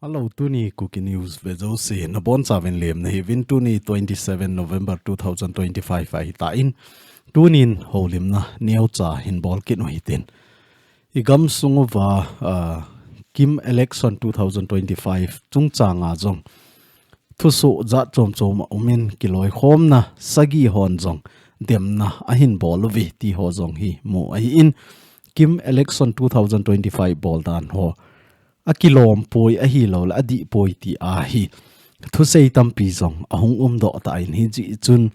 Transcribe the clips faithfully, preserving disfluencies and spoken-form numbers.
Hello, tuni Kuki News ve jouse nabonchauvin lemna hiuvin, tuni twenty seven November two thousand twenty five ahitan, tunin houlimna neocha hin bolkit u hitin. Igam sunguva, ah, KIM election two thousand twenty five chungchanga jong thusoh jat chomchom aumin kiloikhomna sagi hon jong demna ahin bol uve ti ho jong hi mu ahin, KIM election two thousand twenty five boldan ho akilom poi ahilouleh adih poi ti ahi thusei tampi jong ahung umdoh tan, hijeh chun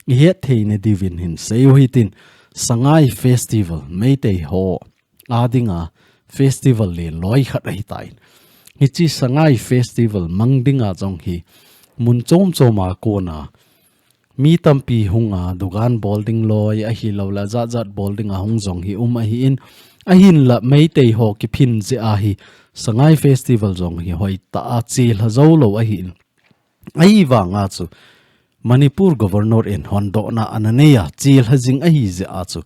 ihet theina diuvin hin sei u hitin, Sangai Festival Meitei ho adinga festival lenloi khat ahitan, hiche Sangai Festival mang dinga jong hi mun chomchoma kona mi tampi hunga dukan bol ding loi ahilouleh jat jat bol dinga hung jong hi um ahin, ahinla Meitei ho kiphin jeh a hi Sangai Festival jong hi hoitah a chelha joulou ahin, ahivanga chu Manipur Governor in hondohna ana neiya chelha jing ahi jeh a chu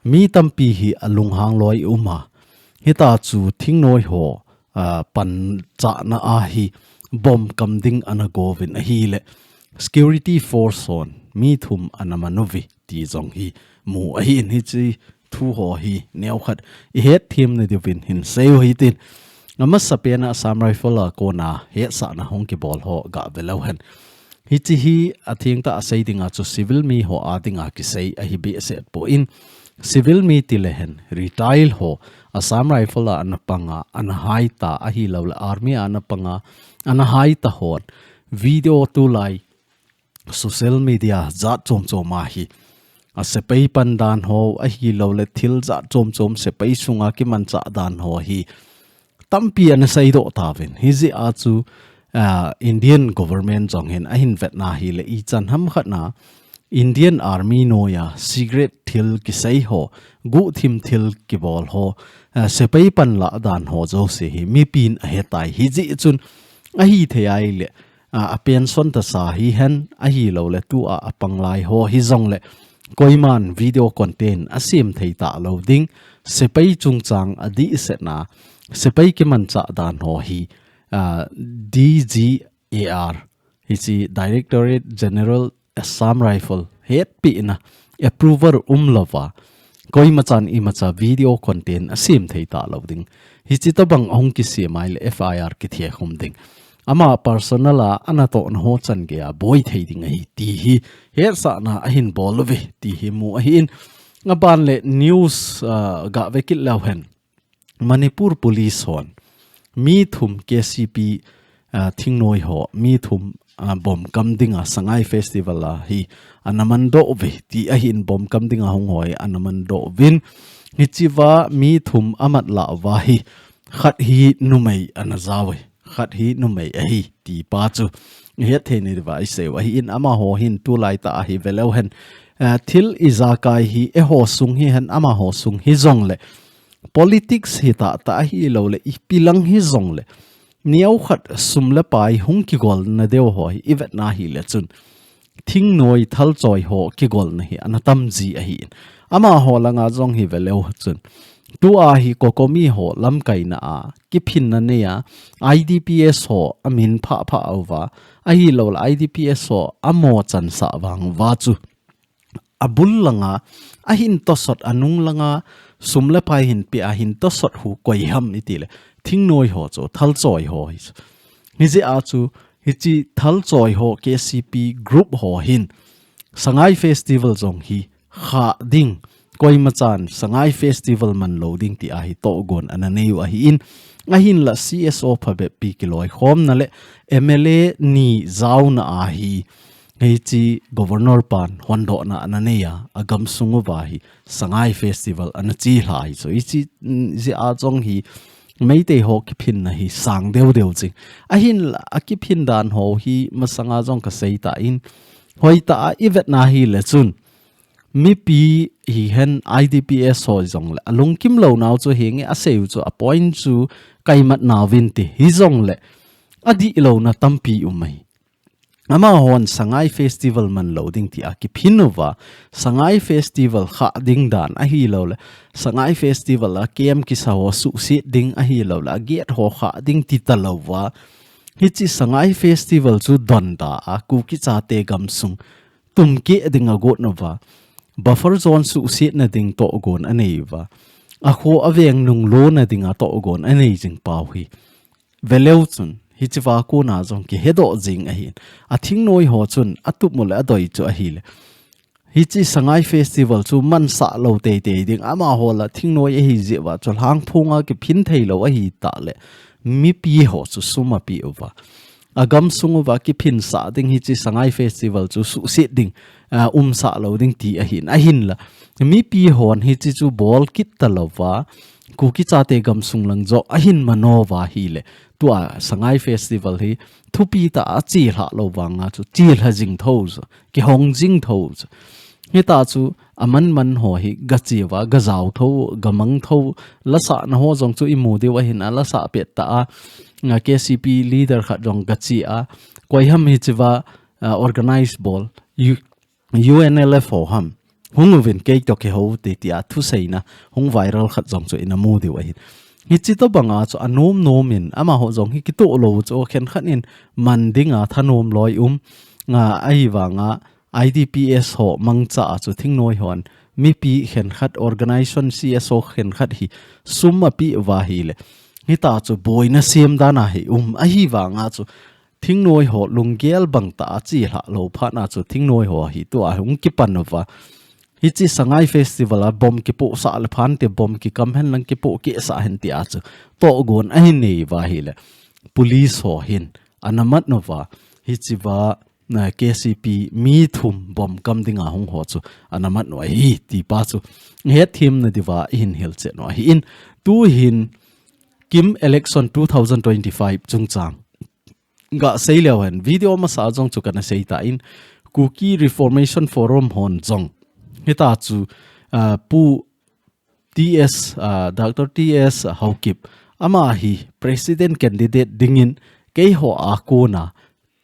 mi tampi hi alunghang loi uma, hita chu thingnoi ho, ah, panchahna a hi bomb kam ding ana gouvin ahileh security force hon mi thum ana man uve ti jong hi mu ahin, hiche thu ho hi neokhat ihet themna diuvin hin sei u hitin. Amasapen a Assam Rifle a kona hetsahna hung kibol ho gave leu hen. Hiche hi athengtah a sei dinga chu civil mi ho adinga kisei ahi behseh poi, civil mi tilehen retired ho Assam Rifle a ana panga, ana haita ahilouleh army a ana panga, ana haita hon video tulai social media jat chomchoma hi, a sepai pandan ho ahilouleh thil jat chomchom sepai sunga kimanchah dan ho hi tampi ana seidoh tauvin. Hijeh a chu, ah, Indian government jong hin ahin vetna hileh ichan hamkhat na Indian Army noiya secret thil kisei ho, guhthim thil kibol ho, ah, sepai panlah dan ho jouse hi mipin ahetai. Hijeh chun ahithei ahileh, ah, a pension tasa hihen ahilouleh tua apanglai ho hijongleh koiman video content asem thei talou ding, sepai chungchang adihsetna, sepai kimanchah dan ho hi, ah, D G A R, hiche Directorate General Assam Rifle hetpehna approval umlouva koimachan imacha video content asem thei talou ding, hiche tobang ahung kisem ahileh F I R kithehkhum ding, ama personal a anatohna ho chan geiya boi thei ding ahi ti hi hetsahna ahin bol uve ti hi mu ahin, aban leh news, ah, gave kit leu hen. Manipur Police hon mi thum K C P, ah, thingnoi ho mi thum, ah, bomb kam dinga Sangai Festival a hi ana mandoh uve ti ahin, bomb kam dinga hung ho hi ana mandoh uvin, hichea mi thum amatlah uva hi khat hi numei ana jao uve. Khat hi numei ahi ti pa chu ihet theina diuva isei u ahin, amaho hin tulaitah a hi veleu hen, ah, thil ijakai hi eiho sung hihen amaho sung hijongleh politics hitahtah ahilouleh ipi lang hijongleh neokhat sum le pai hung kigolna deu ho hi ivetna hileh chun thingnoi thalchoi ho kigolna hi ana tamji ahin. Amaho langa jong hi veleu chun tua hi COCOMI ho lamkaina a kiphinna neiya I D P S ho amin phah phah uva, ahilouleh I D P S ho amo chansah vang uva chu abul langa ahin tosot, anung langa sum le pai hin pea hin tosot hu koi ham itileh thingnoi ho chu, thalchoi ho hi chu. Hijeh a chu hiche thalchoi ho K C P group ho hin Sangai Festival jong hi khah ding, koimachan Sangai Festival manlou ding ti ahi tohgon ana nei u ahin, ahinlah C S O phabep pi kiloikhomna leh M L A ni jaona ahi, hiche Governor pan hondohna ana neiya, agam sung uva hi Sangai Festival ana chelha hi chu. Hiche, mm, jeh a jong hi Meitei ho kiphinna hi sang deu deu jing. Ahinlah akiphin dan ho hi masanga jong kasei tan, hoitah a ivetna hileh chun mipi hihen I D P S ho jongleh alungkim lounau chu hinge, asei u chu a point chu kaimat nauvin ti hijongleh adihlouna tampi um ahi. Amahon Sangai Festival man lou ding tia kiphin uva, Sangai Festival kha ding dan ahilouleh, Sangai Festival a kem kisa ho suhset ding ahilouleh, a gate ho kha ding ti talouva. Hiche Sangai Festival chu donda a, Kuki chate gamsung tumkeh ding agot uva. Buffer zone suhsetna ding tohgon anei uva. Akho aveng nunglona dinga tohgon anei jing pau hi. Veleu chun, hichea kona jong kihedoh jing ahin. A thingnoi ho chun, atup uleh adoi chu ahile. Hiche Sangai Festival chu mansah lou teitei ding, amaho la thingnoi ahi jeh uva chu lhangphonga kiphin theilou ahi tah le. Mipi ho chu sum ape uva. Agamsung uva kiphinsah ding hiche Sangai Festival chu suhset ding, a, umsah lou ding ti ahin, ahinla. Mipi hon hiche chu bol kit talouva, Kuki chate gamsung lang joh ahin manoh uva ahile. Tua Sangai Festival hi thupi tah a chelhah lou vanga chu chelha jing tho chu, kihong jing tho chu. Hita chu aman man ho hi gache uva, gajao tho, gamang tho, lasahna ho jong chu imu diu ahin, alasah pet tah a, a, K C P leader khat jong gache a, koi ham hichea, a, organize bol, U-, U N L F ho ham. Hung uvin kei toh kihou te tia thuseina, hung viral khat jong chu ina mu diu ahin. Hiche tobanga chu anom nomin, amaho jong hi kitoh lou chu khenkhat in man dinga thanom loi um, a, ahivanga, I D P S ho mangcha a chu thingnoi hon, mipi khenkhat organization C S O khenkhat hi sum ape uva ahile. Hita chu boina sem dan ahi um ahivanga chu thingnoi ho lunggel bang tah a chelhah lou phat na chu thingnoi ho hi tua hung kipan uva. Hiche Sangai Festival a bomb kipohsah le phante bomb kikam hen lang kipoh kehsah hen tia chu tohgon ahin nei uva ahile. Police ho hin ana mat uva. Hichea na K C P mi thum bomb kam dinga hung ho chu ana mat u ahi, ti pa chu hetthemna diuva ihin hilchet u ahin. Tuhin KIM election two thousand twenty-five chungchang gasei leu hen, video masa jong chu kana sei tan, Kuki Reformation Forum hon jong hita chu, ah, Pu T S, ah, Doctor T S Haokip, ama hi president candidate dingin keiho a kona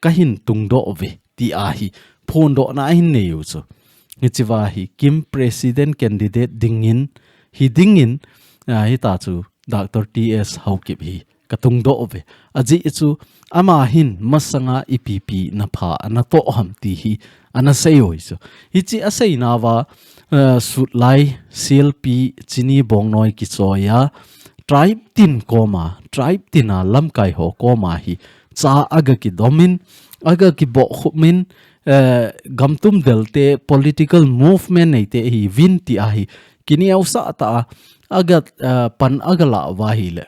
kahin tungdoh uve, tia hi phondohna ahin nei u chu. Hichea hi KIM president candidate dingin, hi dingin, ah, hita chu Doctor T S Haokip hi katungdoh uve. Ajeh chu ama hin masanga ipi ipi na pha ana toh ham ti hi ana sei u ahi chu. Hiche asei nauva, eh, Sutlai, Silpi, Chini Bongnoi kichoiya, tribe tin koma, tribe tina lamkai ho koma hi cha aga kidomin, aga kibohkhumin, eh, gamtum delte political movement neite hiuvin tia hi kineosah tah a aga, eh, pan aga la uva ahile.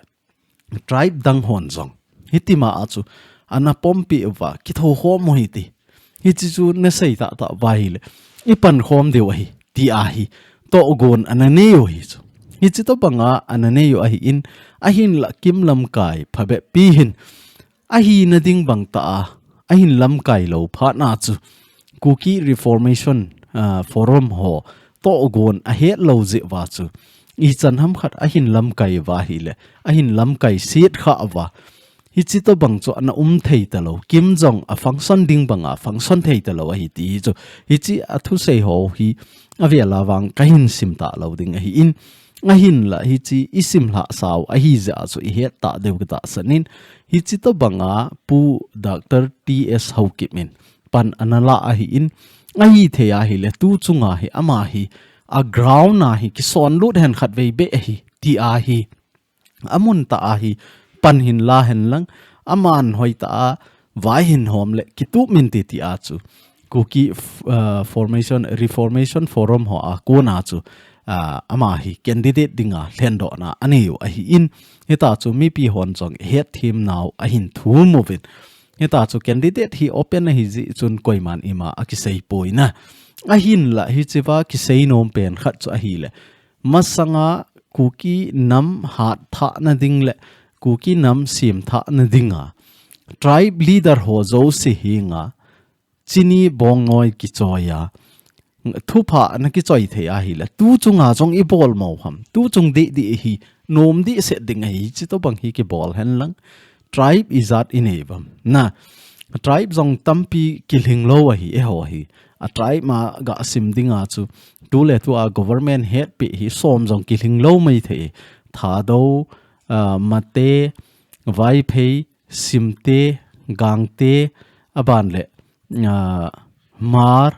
Tribe dang hon jong hitima a chu ana pompi uva, kithokhom u hite. Hiche chu nasei tahtah uva ahile, ipankhom diu ahi, tia hi tohgon ana nei u ahi chu. Hiche tobanga ana nei u ahin, ahinla KIM lamkai phabep pi hin ahina ding bang tah a ahin lamkai lou phat na chu Kuki Reformation, ah, Forum ho tohgon ahet lou jeh uva chu ichan ham khat ahin lamkai uva ahile, ahin lamkai set kha uva. Hiche tobang chu ana um thei talou, KIM jong a function ding banga function thei talou ahi ti chu. Hiche a thusei ho hi avel a vang kahin sim talou ding ahin, ahinla hiche isim lhah sau ahi jeh a chu ihet ta diu katahsan in, hiche tobanga Pu Doctor T S Haokip in pan ana la ahin, ahithei ahile tu chunga hi ama hi a ground a hi kisonlut hen khatvei beh ahi, tia hi amun tah a hi pan hin la hen lang, aman hoitah a vai hin hom le kitup min te tia chu Kuki, uh, Formation, Reformation Forum ho a kona chu, uh, ama hi candidate dinga lhendohna anei u ahin, hita chu mipi hon jong hetthem nau ahin thum uvin. Hita chu candidate hi open ahi jeh chun koiman ima akisei poi na. Ahinla hichea kisei nom pen khat chu ahile, masanga Kuki nam hatthahna ding le Kuki nam semthahna dinga tribe leader ho jouse henga Chini Bongnoi kichoiya, thupha ana kichoi thei ahile, tu chunga jong ibol mo ham, tu chung deh deh hi nom deh set ding ahi, hiche tobang hi kibol hen lang, tribe ijat inei uvam. Na, Tribe jong tampi kilhing lou ahi, eiho hi. A tribe ma ga sim dinga chu, tuletua government hetpi hi som jong kilhing lou maithei. Thadou, ah, Mate, Vaiphei, Simte, Gangte, aban le, ah, Hmar,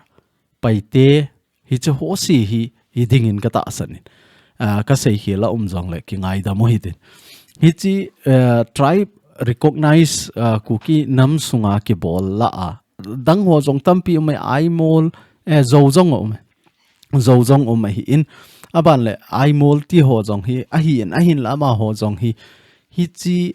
Paite, hiche ho si hi, hi dingin ka tahsan in. Ah, ka seikhel a um jongle kingaidam u hitin. Hiche, ah, tribe recognize, ah, Kuki nam sunga kibol lah a. Dang ho jong tampi um e, Aimol, eh, Zou jong um e. Zou jong um ahi in. Aban le Aimol ti ho jong hi, ahi in, ahinla amaho jong hi. Hiche,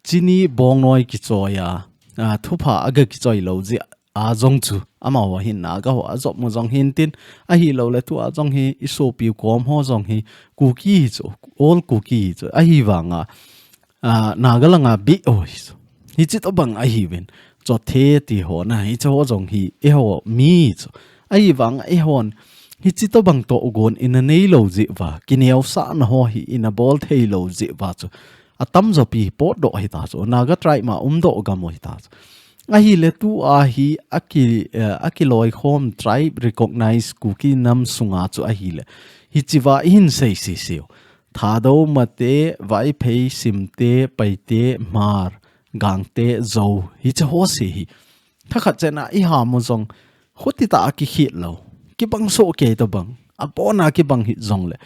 chini bongnoi kichoi a, ah, thupha aga kichoi lou jeh a jong chu, amaho hin Naga ho ajop mu jong hintin, ahilouleh tua jong hi, i sopi u kom ho jong hi, Kuki hi chu, all Kuki hi chu, ahivanga, ah, Naga langa beh ho hi chu. Hiche tobang ahiuvin, Chothe ti ho na, hiche ho jong hi, eiho mi hi chu. Ahivanga eihon, hiche tobang togon ina neilou jeh uva, kineosahna ho hi ina bol theilou jeh uva chu. Atamjo pi potdoh hita chu, Naga tribe ma umdoh gam u hita chu. Ahile tua hi aki, eh, akiloikhom tribe recognize Kuki nam sunga chu ahile. Hichea ihin sei sese u. Thadou, Mate, Vaiphei, Simte, Paite, Hmar, Gangte, Zou. Hiche ho si hi. Thakhat chena iham u jong. Khuti tah a kikhel lou. Kibang soh kei tobang. Abona kibang hih jongle.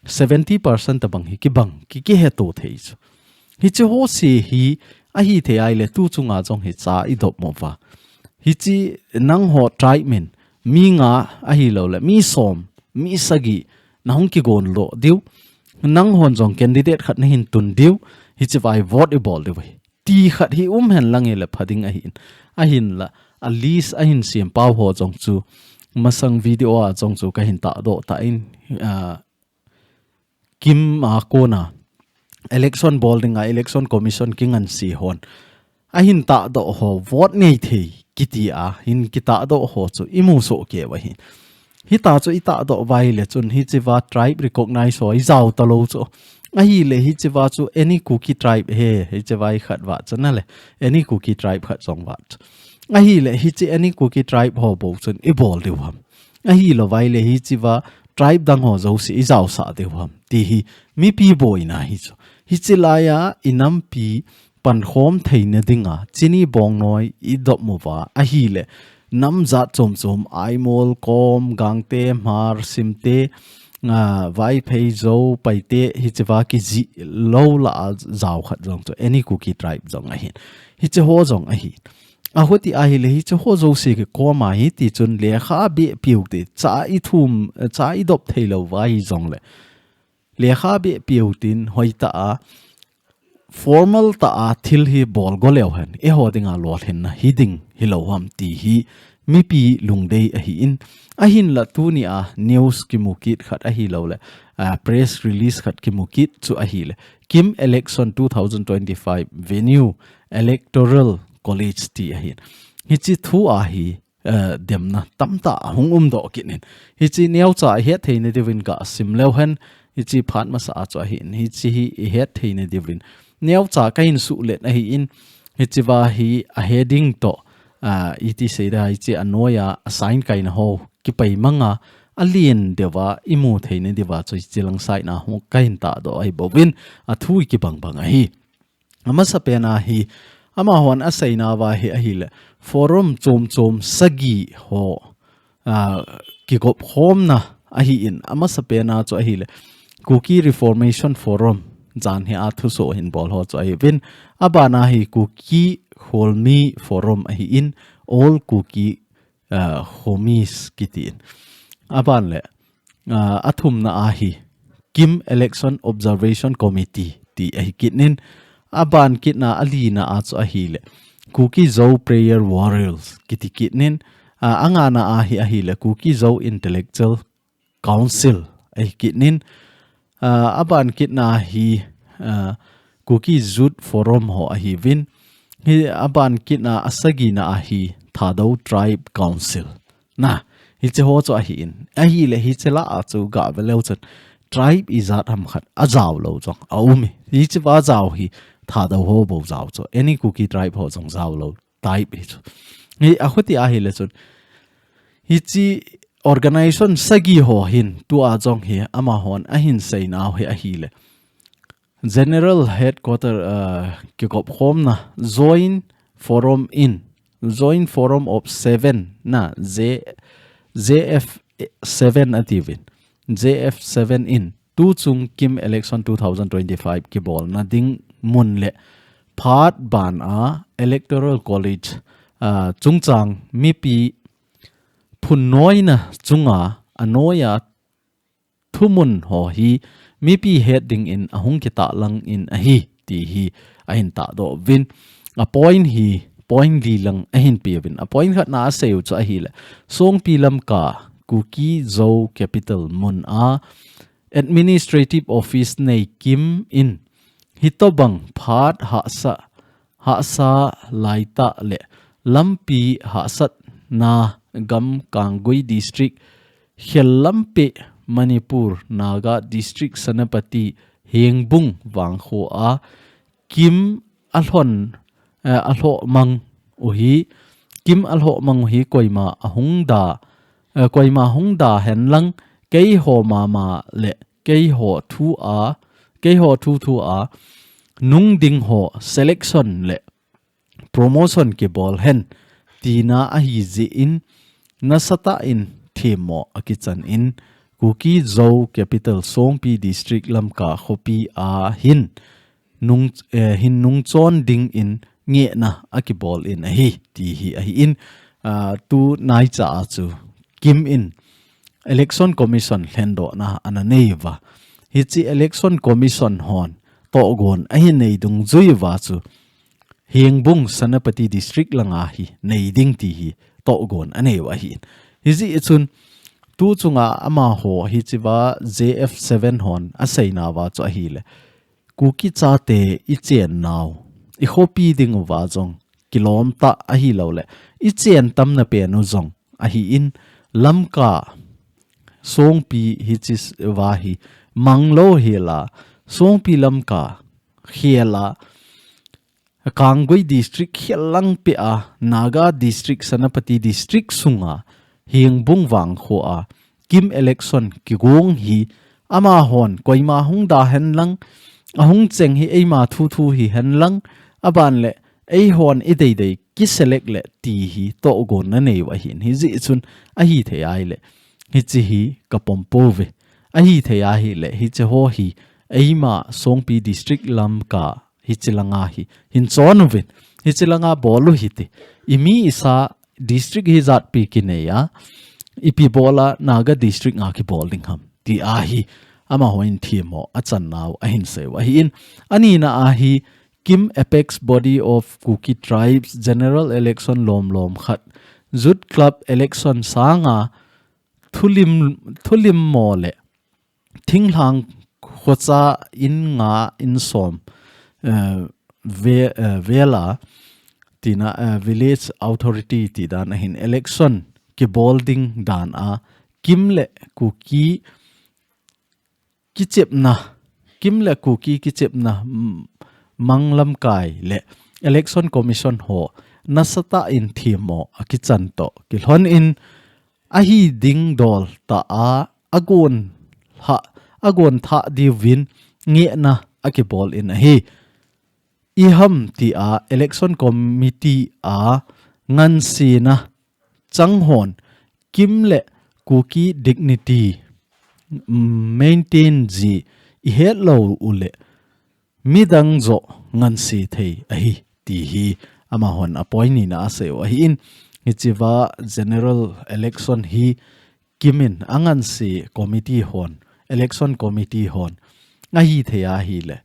Seventy percent tobang hi kibang. Ki, kiheto thei chu. Hiche ho si hi, ahithei ahile tu chunga jong hi cha idop mo uva. Hiche nangho tribe min, mi nga ahilouleh, mi som, mi sagi, nahung kigon lo diu. Nanghon jong candidate khat nahin tun diu, hichea hi vote ibol diu ahi. Ti khat hi um hen lang hile pha ding ahin. Ahinla, a list ahin sem pau ho jong chu, masang video a jong chu kahin tahdoh tan, ah, KIM a kona, election bol dinga, election commission kingansei hon. Ahin tahdoh ho, vote nei thei, kiti a, hin kitahdoh ho chu, imu soh kei u ahi. Hita chu itahdoh uva ahile chun, hichea tribe recognize ho, ijao talou chu. Ahile hichea chu, any Kuki tribe hi, hichea hi khat vat chu nale, any Kuki tribe khat jong vat chu. Ahile hiche any Kuki tribe ho bou chun, ibol diu ham. Ahilou ahile hichea tribe dang ho jouse ijaosah diu ham. Ti hi mipi boina hi chu. Hiche laiya inampi pankhom theina dinga, chini bongnoi idop mo uva ahile. Nam jat chom chom, Aimol, Kom, Gangte, Hmar, Simte, ah, Vaiphei, Zou, Paite, hichea kijih lou lah a jao khat jong chu, any Kuki tribe jong ahin. Hiche ho jong ahi. Ahuti ahile hiche ho jouse kikoma hi tichun lekha beh piu te, cha ithum, cha idop theilou uva hijongle. Lekha beh piu tin hoitah a, formal tah a thil hi bol go leu hen, eiho dinga lolhinna hi ding hilou ham ti hi mipi lungdei ahin, ahinla tunia news kimu kit khat ahilouleh, ah, press release khat kimu kit chu ahile. KIM election two thousand twenty-five venue Electoral College ti ahin. Hiche thu a hi, eh, demna tamtah ahung umdoh kit in. Hiche neocha ihet theina diuvin kasim leu hen, hiche phat masa a chu ahin, hiche hi ihet theina diuvin. Neocha kahin suhlet ahin, hichea hi a heading toh, ah, iti seida hiche anoiya a sign kaina ho, kipai manga, alen deuva, imu theina diuva chu hiche lang saina ho kahin tahdoh ahi bouvin, athu ikibang bang ahi. Amasapen a hi, amahon aseina uva hi ahile, forum chom chom sagi ho, ah, kigop khomna ahin, amasapen a chu ahile, Kuki Reformation Forum, jan hi a thuso hin bol ho chu ahiuvin, abana hi Kuki Kholmi Forum ahin, All Kuki ah, Khomis kitin. Aban le, ah, athumna a hi KIM Election Observation Committee ti ahi kit in. Aban kitna alina a chu ahile Kuki Zo Prayer Warriors kiti kit in. Ah, angana a hi ahile Kuki Zo Intellectual Council ahi kit in. Ah, aban kitna hi, ah, Kuki Youth Forum ho ahiuvin. Hi aban kitna asagina a hi Thadou Tribe Council. Na, hiche ho chu ahin. Ahile hiche lah a chu gave leu chun tribe ijat ham khat ajao lou jong aum e. Hichea jao hi Thadou ho bou jao chu. Any Kuki tribe ho jong jao lou. type hi chu. Hi, ahuti ahile chun. Hichi organization sagi ho hin, tua jong hi, amahon ahin seinau hi ahile. General Headquarter, uh, kikop khomna, Joint Forum in, Joint Forum of Seven na, J, J F seven atiuvin, J F seven in, tuchung KIM election two thousand twenty-five kibolna ding mun le, phat ban a Electoral College, uh, chungchang mipi phunnoina chunga anoiya thumun ho hi mipi het dingin ahung kitahlang in ahi, ti hi ahin tahdoh uvin. A point hi, point li lang ahin peuvin. A point khatna aseiu chu ahile. Songpi Lamka, Kuki Zo Capital mun a Administrative Office nei KIM in hitobang phat hahsa hahsa laitah le lampi hahsatna gam Kangui District, khel lampi Manipur, Naga District Senapati Hengbung vangkho a KIM alhon, eh, alhoh mang u hi, KIM alhoh mang u hi koima ahung da, eh, koima hung da hen lang, keiho mama le keiho thu a, keiho thu thu a, nung ding ho selection le promotion kibol hen, tina ahi jeh in, nasatah in themmo akichan in, Kuki Zo Capital Songpi District Lamka khopi a hin nung, eh, hin nungchon dingin ngehna akibol in ahi, ti hi ahi in, ah, tunaicha a chu KIM in Election Commission lhendohna ana nei uva. Hichi Election Commission hon tohgon ahin nei dungjui uva chu Hengbung Senapati District langa hi nei ding ti hi tohgon anei u ahi in. Hijeh chun tuchunga amaho hichiva J F seven hon aseina uva chu ahile. Kuki chate ichen nau, ikhopi ding uva jong kilom tah ahilou le, ichen tamna pen u jong ahi in, Lamka Songpi hichi s-, uva hi manglou hela, Songpi Lamka khela, Kangui District khel lang pia, Naga District, Senapati District sunga, Hengbung vangkho a, KIM election kigong hi, amahon, koima hung da hen lang, ahung cheng hi eima thu thu hi hen lang, aban le, eihon ideidei kiselect le ti hi tohgon anei u ahin, hijeh chun ahithei ahile, hichi hi kapom pouve. Ahithei ahile, hichi ho hi, eima Songpi District Lamka, hichi langa hi, hin chon uvin, hichi langa bol u hite. Imi isa district hi jatpi kinei a, ipi bola Naga District nga kibol ding ham, ti ahi, amahon themmo achan nau ahin sei u ahi in, anina ahi, KIM Apex Body of Kuki Tribes General Election lomlom khat, Youth Club Election sanga thulim, thulimmo le thinglhang khocha in nga in som, eh, ve-, eh, vela, tina, eh, Village Authority ti dan ahin election kibol ding dan a KIM le Kuki kichepna, KIM le Kuki kichepna, mm, mang lamkai le Election Commission ho nasatah in themmo akichan toh kilhon in ahi ding dol tah a agon ha, agon thah diuvin ngehna akibol in ahi. Iham tia Election Committee a ngansena chang hon KIM le Kuki dignity, mm, maintain ji ihet lou u le midang joh nganse thei ahi, ti hi amahon a point nina asei u ahi in, hichiva general election hi KIM in anganse committee hon, election committee hon ahithei ahile,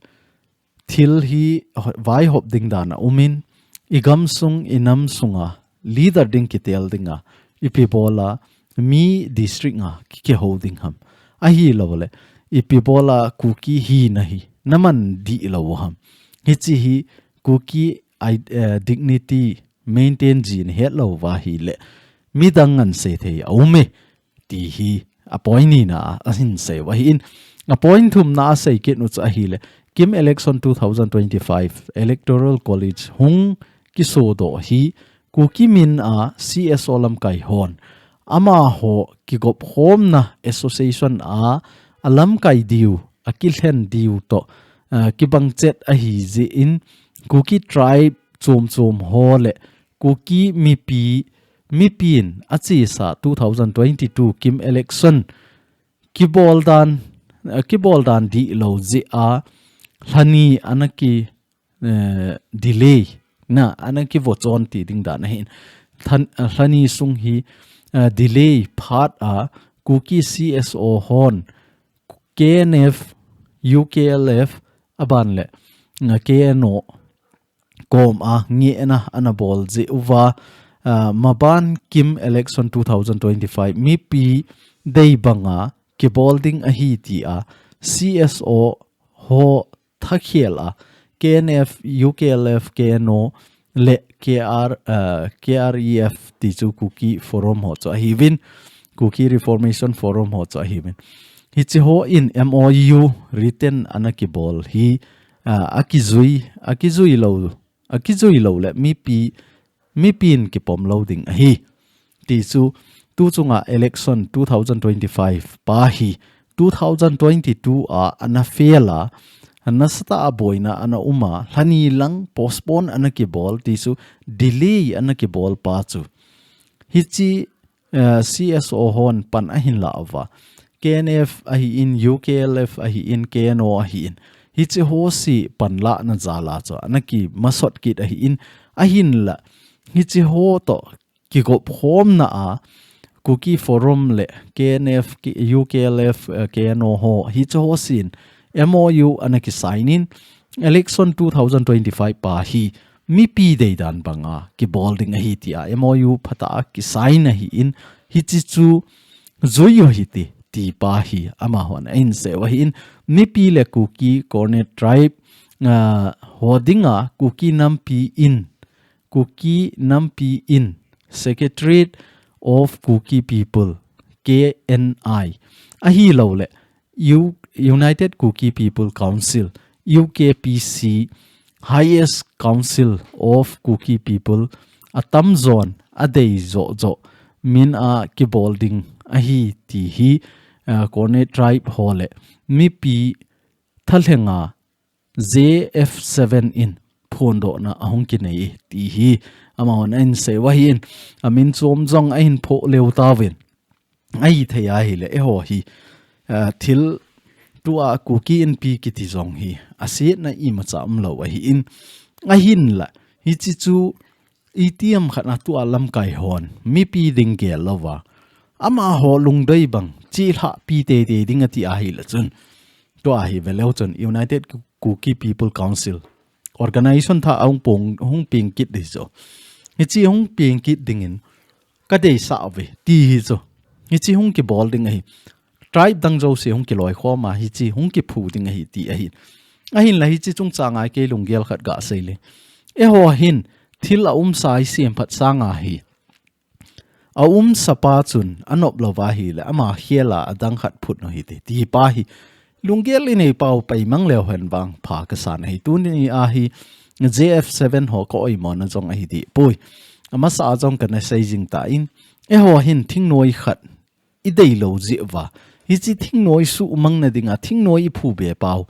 thil hi vaihop ding dan a um in, igam sung, inam sunga leader ding kitel dinga, ipi bola mi district nga ki, kihou ding ham. Ahilou le, ipi bola Kuki hina hi naman dihlou u ham. Hichi hi Kuki i, eh, dignity maintain ji nahet lou uva ahile, midang nganse thei a um e, ti hi a point nina a ahin sei u ahi in, a point thumna asei kit u chu ahile, KIM election two thousand twenty-five Electoral College hung kisodoh hi Kuki min a C S O lamkai hon amaho kigop khomna association a, a lamkai diu, a kilhen diu to, uh, kibang chet ahi jeh in Kuki tribe chom chom ho le Kuki mipi, mipin a chesa two thousand twenty-two KIM election kibol dan, uh, kibol dan dih lo jeh a lhani ana ki, uh, delay na ana kivochon ti ding dan ahin. Than, uh, lhani sung hi, uh, delay phat a Kuki C S O hon K N F, U K L F, aban le, uh, K N O kom a ngehna ana bol jeh uva, uh, maban KIM election two thousand twenty-five mipi dei banga kibol ding ahi ti a C S O ho thakhel a K N F, U K L F, K N O le K R, uh, K R E F ti chu Kuki Forum ho chu ahiuvin, Kuki Reformation Forum ho chu ahiuvin. Hiche ho in M O U written ana kibol hi, uh, a kijui, a kijui lo, a kijui lo le mipi, mipin kipom lo ding ahi. Ti chu, tu chunga election two thousand twenty-five pa hi, two thousand twenty-two a ana fail a, nasatah a boina ana um a, lhani lang postpone ana kibol, ti chu delay ana kibol pa chu. Hiche, eh, C S O hon pan ahin la uva. K N F ahin, U K L F ahin, K N O ahin. Hiche ho si pan lana jal a chu ana kimasot kit ahin, ahinla. Hiche ho to kigop khomna a, Kuki Forum le K N F, K-, U K L F, eh, K N O ho, hiche ho sin M O U ana kisign in, election two thousand twenty-five pa hi mipi deidan banga kibol ding ahi tia M O U phatah a kisign ahin, hiche chu jui u hite, ti pa hi amahon ahin sei u ahin, mipi le Kuki Korean tribe, ah, ho dinga Kuki nampi in Kuki nampi in, Secretariat of Kuki People, K N I, ahilou le, U-, United Kuki People Council, U K P C, Highest Council of Kuki People, atamjon, adei joh joh, min a kibol ding ahi ti hi, ah, Korean tribe ho le, mipi thalhenga J F seven in phondohna ahung kinei e ti hi amahon ahin sei u ahin, amin chom jong ahin phoh leu tauvin. Ahithei ahile, eiho hi, ah, thil tua Kuki Inpi kiti jong hi, asetna imacha umlou ahin, ahinla, hiche chu itiham khat na tua lamkai hon, mipi ding gel louva. Amaho lungdei bang, chilhahpi teitei ding ati ahile chun. Tua hi veleu chun, United Ku-, Kuki People Council. Organization thah ahung pong, hung peng kit ding chu. Hiche hung peng kit dingin, kadeisah uve, ti hi chu. Hiche hung kibol ding ahi. Tribe dang jouse hung kiloikhom a, hiche hung kiphu ding ahi, ti ahi. Ahinla hiche chungchang a kei lunggel khat gasei le. Eiho hin, thil aumsa isemphat sanga hi. Aumsa pa chun, anop louva ahile, ama khel a adang khat phut u hite, ti pa hi. Lunggel inei pau pai mang leu hen vang pha kasan ahi. Tuni a hi, J F seven ho ka oimona jong ahi deh poi. Amasa a jong kana sei jing tan, eiho hin thingnoi khat idei lou jeh uva. Hiche thingnoi suhmang na dinga, thingnoi iphu be pau.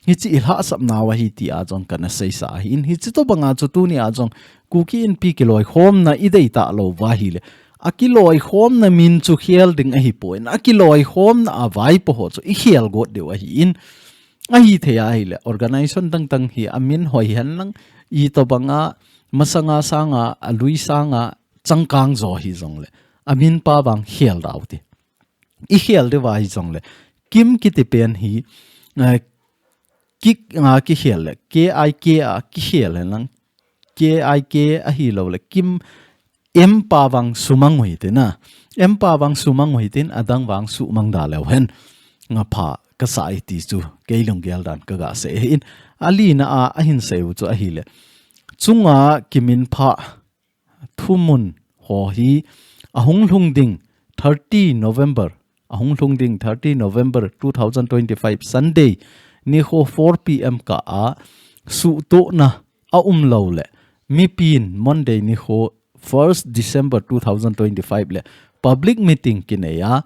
Hiche ilhahsapnau ahi tia jong kana seisa ahin. Hiche tobanga chu tuni a jong Kuki Inpi kiloikhomna idei talouva ahile. Akiloikhomna min chu khel ding ahipon. Akiloikhomna a vaipo ho chu ikhel got diu ahin. Ahithei ahile. Organization dangdang hi amin hoi hen lang. Itobanga masanga sanga, alui sanga, changkang jo hijongle. Amin pa vang khel dau te. Ikhel diu va hijongle. KIM kiti pen hi, eh, ki, a, kikhel le. K I K a kikhel hen lang. K I K ahilou le. KIM M pa vang sumang u hite na. M pa vang sumang u hitin adang vang sumang da leu hen. Nga pha kasa e ti chu. Kei lunggel dan kagasei ahin. Alina a ahin sei u chu ahile. Chunga kiminphah thumun ho hi ahung lhung ding thirty November, ahung lhung ding thirty November two thousand twenty-five Sunday nikho four P M kah a suhtohna aumlou le mipin Monday nikho first December two thousand twenty-five le public meeting kinei a,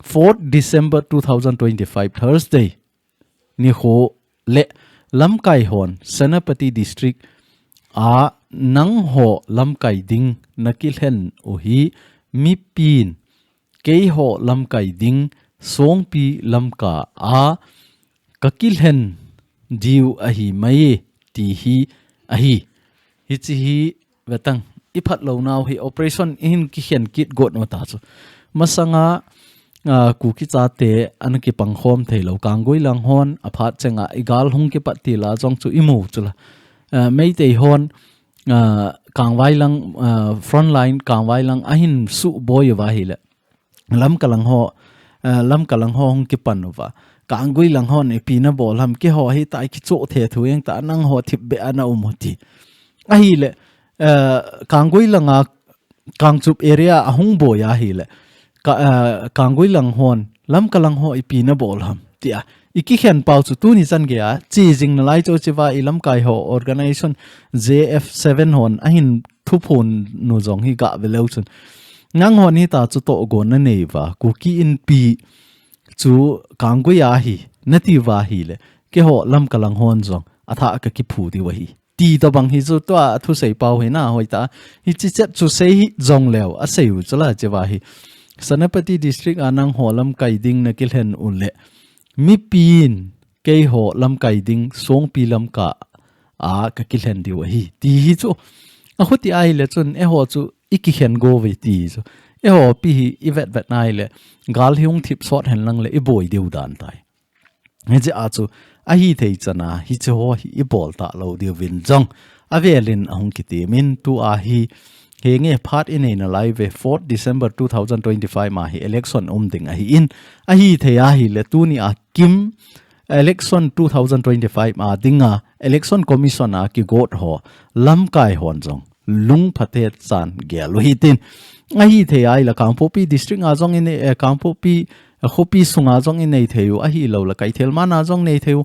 fourth December two thousand twenty-five Thursday nikho le lamkai hon Senapati District a nangho lamkai ding nakilhen u hi mipin keiho lamkai ding Songpi lamkai a kakilhen diu ahi mai ti hi ahi. Hichi hi vetang iphat lou nau hi operation ihin kikhen kit got nau ta chu. Masanga, ah, Kuki chate ana kipang khom thei lou Kanggui lang hon aphat chenga igal hung kipat ti la jong chu imu chu la. Ah, Meitei hon, ah, Kangvai lang, ah, frontline Kangvai lang ahin suboi uva hi le. Lamka lang ho, ah, Lamka lang ho hung kipan uva. Kanggui lang hon ipi nabol ham keiho hi ta kicho the thu eng ta nangho thip be ana um u ti. Ahi le, ah, Kanggui langa Kangchup area ahung boi ahi le. Ka, ah, Kanggui lang hon, Lamka lang ho ipi nabol ham tia. Ikikhen pau chu tuni chan gei a, chi jing nalai chu chiva ilamkai ho organization J F seven hon ahin thuphon nu jong hi gah ve leu chun. Nang hon hi ta chu togon nanei uva, Kuki Inpi chu Kanggui a hi, nati uva hi le, keiho Lamka lang hon jong, atha kakiphu diu ahi. Ti tobang hi chu tua thusei pau hi na hoi ta. Hichi chet chu sei hi jong leu, asei u chu la chiva hi. Senapati District a nangho lamkai ding nakilhen u le. Mipin keiho lamkai ding Songpi lamkai a kakilhen diu ahi. Ti hi chu. Akhuti ahi le chun eiho chu ikikhen go ve ti chu. Eiho pi hi ivet vet nai le. Gal hi hung thip sot hen lang le iboi diu dan tai. Hichi a chu ahithei chana, hichi ho hi ibol ta lou diu vin jong. Avelin ahung kitimin tua hi henge phat inei nalai ve fourth December two thousand twenty-five ma hi election um ding ahi in. Ahithei ahi le tuni a kim election two thousand twenty-five ma dinga election commission a kigot ho lamkai hon jong lung phatechan gel u hitin. Ahithei ahi le Kangpokpi district a jong inei, eh, Kangpokpi, eh, khopi sunga jong inei thei u, ahilou le Kaithelman a jong nei thei u,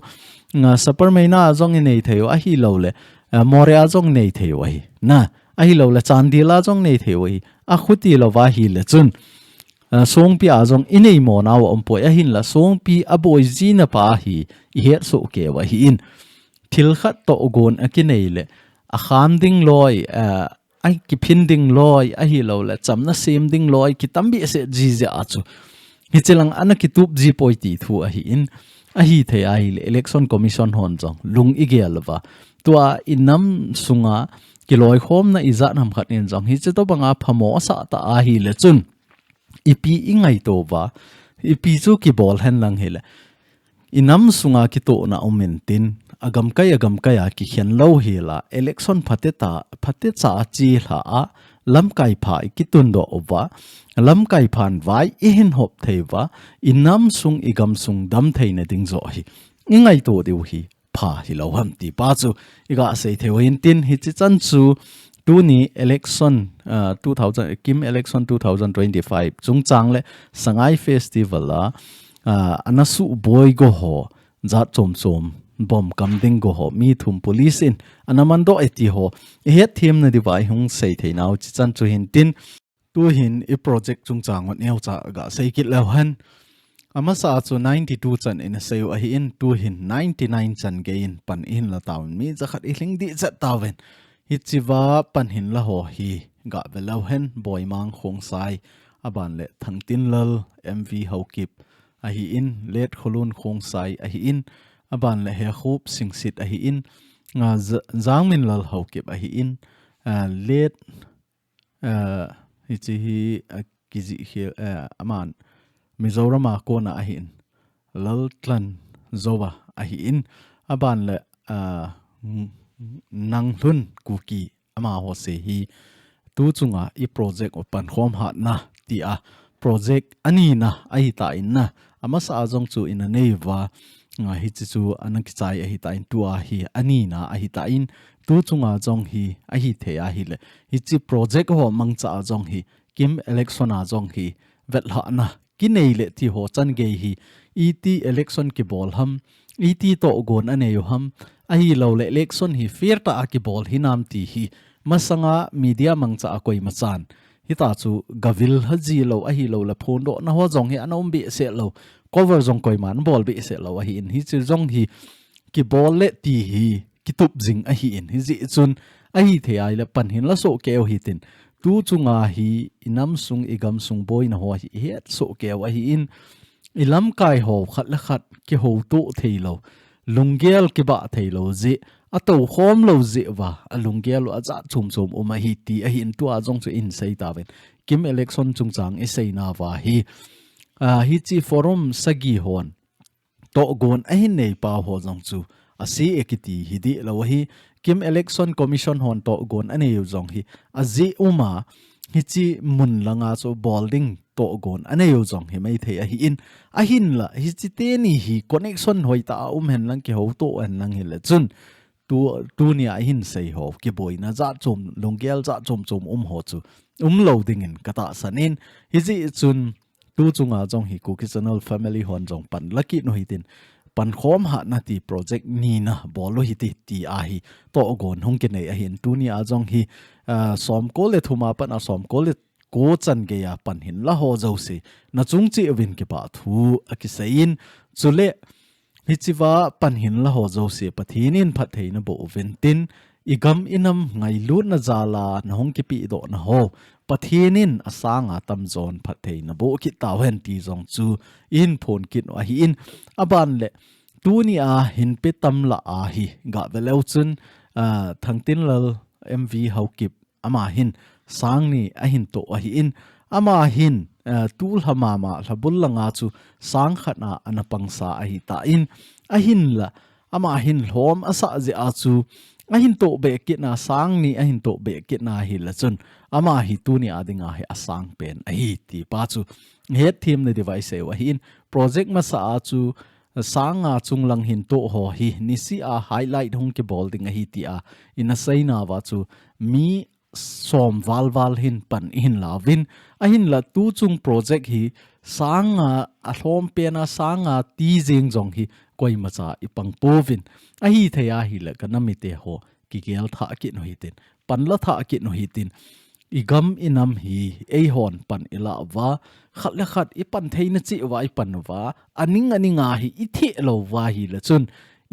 nga Sapermeina a jong inei thei u, ahilou le, eh, Moreh a jong nei thei u ahi. Na, ahilou le Chandel a jong nei thei u ahi. Akhuti lou va hi le chun, eh, Songpi a jong inei mo nau a um poi ahin la Songpi aboi jina pa hi ihet soh kei u ahi in. Thil khat togon akinei le, akham ding loi, eh, akiphin ding loi, ahilou le, chamna sem ding loi, kitam behseh jiji a chu. Hichi lang ana kitup ji poi ti thu ahi in, ahithei ahi le, election commission hon jong, lung igel uva. Tua inam sunga, kiloikhomna ijat ham khat in jong, hichi tobanga phamo asah ta ahi le chun. Ipi ingaito uva, ipi chu kibol hen lang hi le. Inam sunga kitohna um intin, agamkai agamkai a kikhen lou hi la, election phatecha, phatecha a chi hla a, lamkai pha ikitundoh uva, lamkai phan vai ihin hop thei uva, inam sung igam sung dam theina ding joh hi. Ingaito diu hi, pha hilou ham ti pa chu, iga sei thei u hintin hichi chan chu, tuni election, ah, two thousand, kim election two thousand twenty-five, chungchang le Sangai Festival a, ah, ana suboi go ho, jat chom chom, bom kam ding go ho, mi thum police in, ana mandoh e ti ho, ihet themna diuva ihung sei thei nau chi chan chu hintin, tuhin i project chungchang un neocha ga sei kit leu hen. Amasa chu ninety-two chan in asei u ahi in, tuhin ninety-nine chan gei in pan ihin la tauvin mi jakhat i lhing dih chet tauvin. Hichiva pan hin la ho hi ga ve leu hen, Boimang Khongsai, aban le Thangtinlal M V Haokip ahi in, Late Kholun Khongsai ahi in, aban le Hekhup Singsit ahi in, nga Z-, Jangminlal Haokip ahi in, ah, Late ah, hichi hi, ah, kijih hi, ah, aman Mizoram a kona ahin, Laltlanjoa ahin, aban le, ah, N-, Nanglhun Kuki amaho se hi, tu chunga i project u pankhom hatna tia project anina ahitan na, amasa a jong chu ina nei uva, ah, hichi chu ana kichai ahitan, tua hi anina ahitan, tu chunga jong hi ahithei ahi le. Hichi project ho mangcha a jong hi, kim election a jong hi, vetlhahna kinei le ti ho chan gei hi, iti election kibol ham, iti togon anei u ham, ahilou le election hi fair tah a kibol hinam ti hi, masanga media mangcha a koima chan hita chu gavil haji lou ahi lou le phondohna ho jong hi ana um behseh lou, cover jong koima ana bol behseh lou ahi in, hichu jong hi kibol le ti hi kitup jing ahi in, hijeh chun ahi thei a ahile pan hin la soh kei u hitin, tu chunga hi i nam sung i gam sung boina ho hi i het soh kei u ahi in, i lamkai ho khat le khat kihoutoh thei lou, lunggel kibah thei lou jeh, a toukhom lou jeh uva, a lunggel u a jat chom chom um ahi ti ahi in, tua jong chu in sei tauvin. Kim election chungchang i seina uva hi, a, hichi forum sagi hon tohgon ahin nei pau ho jong chu a se e kiti hi dih lou ahi. Kim Election Commission hon tohgon a nei u jong hi a jeh um a, hichi mun langa chu bol ding tohgon a nei u jong hi maithei ahi in, ahinla hichi teni hi connection hoitah a um hen lang, kihoutoh hen lang hile chun, tu, tunia ahin sei ho kiboina jat chom, lunggel jat chom chom um ho chu um lou dingin ka tahsan in, hijeh chun tu chunga jong hi Kuki Channel family hon jong pan la kit u hitin, pankhom hatna ti project nina bol u hite ti ahi tohgon hung kinei ahin, tunia jong hi, ah, somko le thum a pat a somko le ko chan gei a pan hin la ho jouse na chung cheh uvin kipah thu a kisei in, chule hichiva pan hin la ho jouse Pathen in phattheina boh uvin tin, i gam i nam ngailutna jal a na hung kipehdohna ho Pathen in a sanga tamjon phattheina boh kit tau hen ti jong chu in phong kit u ahi in, aban le tunia hin pe tam lah a hi ga ve leu chun, ah, Thangtinlal M V Haokip ama hin sang ni ahin toh ahi in, ama hin, eh, tu lha mama lha bul langa chu sang khat a ana pangsa ahi ta in, ahinla ama hin lhom a sah jeh a chu ahin toh beh kit na, sang ni ahin toh beh kit na hile chun, ama hi tunia dinga hi a sang pen ahi ti pa chu hetthem na diu va i sei u ahi in, project masa a chu sang nga chung lang hin toh ho hi nisih a highlight hung kibol ding ahi ti a i na seina uva chu mi som val val hin pan i hin la uvin, ahinla tu chung project hi sang nga a lhom pen a sang nga ti jeng jong hi koima cha i pang pouvin, ahi thei a hile ka nam mite ho kigel tha kit u hitin, pan la tha kit u hitin, i gam i nam hi ei hon pan i la uva, khat le khat i pan theina cheh uva i pan uva, a ning a ning a hi i theh lou uva hile chun,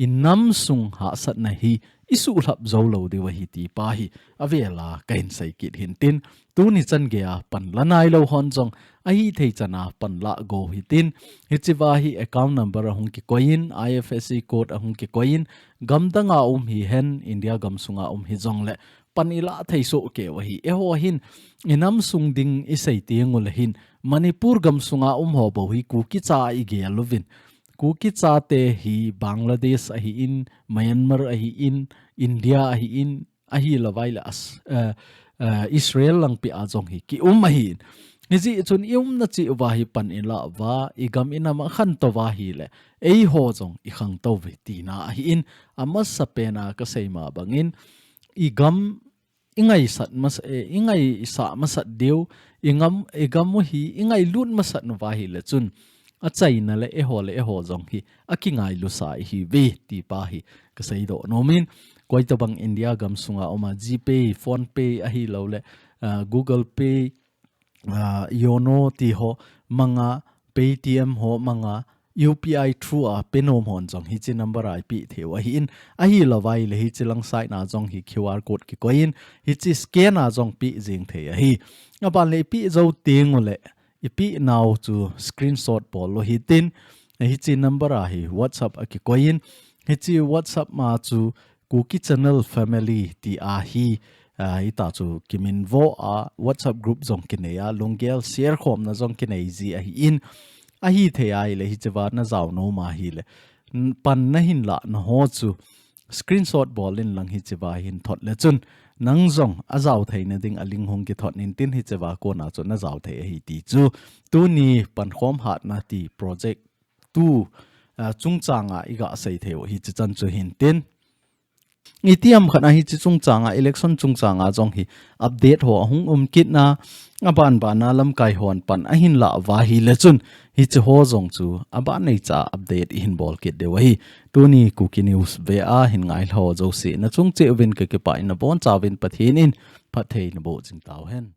i nam sung hahsatna hi i suhlhap jou lou diu ahi ti pa hi a vel a ka hin sei kit hin tin, tuni chan gei a pan la nai lou hon jong ahi thei chan a pan la go hitin, hichiva hi account number a hung kikoi in, I F S C code a hung kikoi in, gam dang a um hi hen, India gam sunga um hi jong le, pan i la thei soh kei u ahi. Eiho hin, i nam sung ding i sei teng u le hin, Manipur gam sunga um ho bou hi Kuki cha i gel uvin. Kuki chate hi Bangladesh ahi in, Myanmar ahi in, India ahi in, ahi lou vai le as-, eh, eh, Israel lang pia jong hi ki um ahi in. Hijeh chun i umna cheh uva hi pan i la uva, i gam i nam a khantou va hile, eiho jong i khangtou uve tina ahi in, a masa pen a ka sei ma bangin, i gam i ngaisat mas-, eh, i ngaisah masat diu, i ngam, i gam u hi i ngailut masat uva hile chun, a chaina le eiho le eiho jong hi a kingailu sa i hi uve ti pa hi ka seidoh nom in, koi tabang India gam sunga um a GPay, PhonePe ahi lou le, ah, Google Pay, ah, Yono ti ho manga, Paytm ho manga, U P I through a pe nom hon jong hichi number a i pe thei u ahi in, ahi lou vai le hichi lang side na jong hi Q R code kikoi in, hichi scan a jong pe jing thei ahi. Aban le i pe jou teng u le, i pe nau chu screenshot bol u hitin, hichi number a hi WhatsApp a kikoi in, hichi WhatsApp ma chu Kuki Channel Family ti a hi, ah, hita chu kiminvo a, WhatsApp group jong kinei a, lunggel share khomna jong kinei ji ahi in, ahi thei a hile hichiva na jao nom a hile, n-, pan na hin lahna ho chu screenshot bol in lang hichiva hin thot le chun, nang jong a jao theina ding a link hung kithot in tin hichiva kona chu na jao thei ahi ti chu, tuni pankhom hatna ti project tu, ah, chungchang a i ga sei thei u hichi chan chu hin tin. Itiham khat a hiche chungchang a, election chungchang a jong hi update ho ahung um kit na, aban ban a lamkai hon pan ahin lah uva ahile chun, hiche ho jong chu aban neicha update ihin bol kit diu ahi. Tuni Kuki News ve a hin ngai ho jouse nachung cheh uvin kakipah in, nabonchauvin Pathen in phatthei naboh jing tauhen.